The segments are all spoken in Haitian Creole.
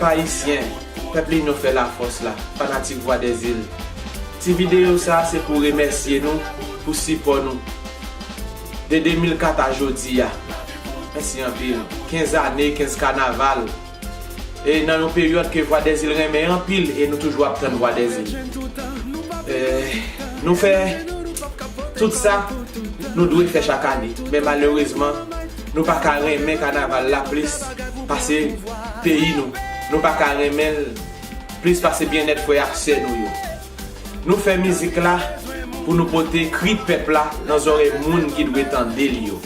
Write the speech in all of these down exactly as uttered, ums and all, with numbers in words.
Ayisyen, pèp Linyon fè lafòs la, fanatik Vwadèzil. Ti videyo sa a se pou remèsye nou pou sipò nou. De de mil kat a jodi a. Mèsi anpil. Kenz ane, kenz kanaval. E nan yon peryòd ke Vwadèzil renmen anpil e nou toujou ap tann Vwadèzil. E, nou fè tout sa nou dwe fè chak ane. Men malerezman, nou pa ka renmen kanaval la plis pase peyi nou. Nou pa ka renmen l plis pase byennèt frè ak sè nou yo. Nou fè mizik la pou nou pote kri pèp la nan zòrèy moun ki dwe tande l yo.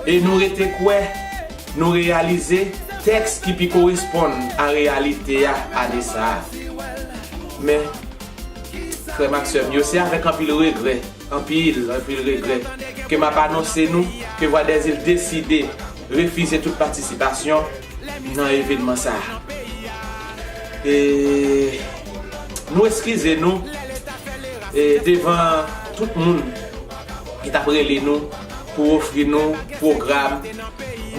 E nou rete kwè, nou reyalize tèks ki pi koresponn a reyalite a ane sa a. Men, frè m ak sè m yo, se avèk anpil regrè, anpil, anpil regrè, ke m ap anonse nou ke Vwadèzil deside refize tout patisipasyon nan evènman sa a. E nou eskize nou, e, devan tout moun ki t ap rele nou pou ofri nou pwogram.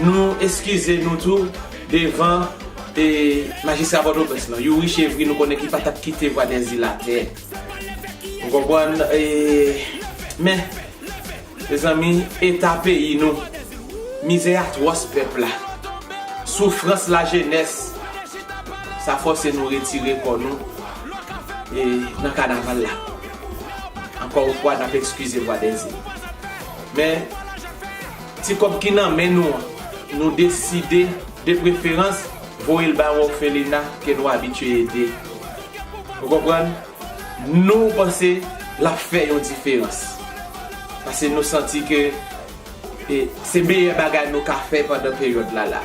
Nou eskize nou tou devan, e, majistra Pòtoprens lan, Youri Chevry, nou konnen ki pa t ap kite Vwadèzil atè. Ou konprann? E, men, mezanmi, eta peyi nou, mizè atwòs pèp la, soufrans lajenès, sa fòse nou retire kò nou, e, nan kanaval la. Ankò yon fwa, n ap eskize Vwadèzil. Men, ti kòb ki nan men nou an, nou deside, de preferans, voye l bay yon òfelina ke nou abitye ede. Ou konprann? Nou panse l ap fè yon diferans. Paske nou santi ke, e, se meyè bagay nou ka fè pandan peryòd la la.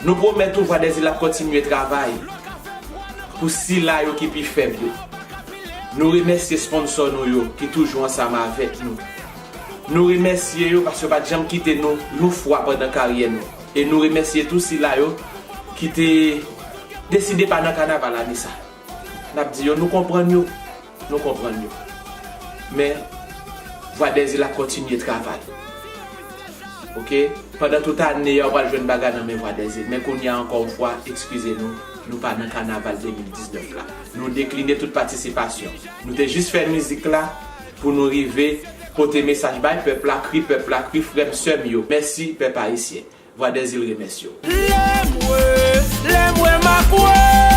Nou pwomèt ou Vwadèzil ap kontinye travay pou sila yo ki pi fèb yo. Nou remèsye sponsò nou yo ki toujou ansanm avèk nou. Nou remèsye yo paske yo pa t janm kite nou yon fwa pandan karyè nou. E nou remèsye tou sila yo ki te deside pa nan kanaval ane sa. N ap di yo, nou konprann yo, nou konprann yo. Men, Vwadèzil ap kontinye travay. Oke? Pandan tout ane a, w pral jwenn bagay nan men Vwadèzil. Men kounye a, ankò yon fwa, eskize nou, nou pa nan kanaval de mil diznèf la. Nou dekline tout patisipasyon. Nou te jis fè mizik la pou nou rive pote mesaj bay pèp la, kri pèp la, kri frè m, sè m yo. Mèsi, pèp ayisyen. Vwadèzil remèsye w. Lè m wè, lè m wè makwè.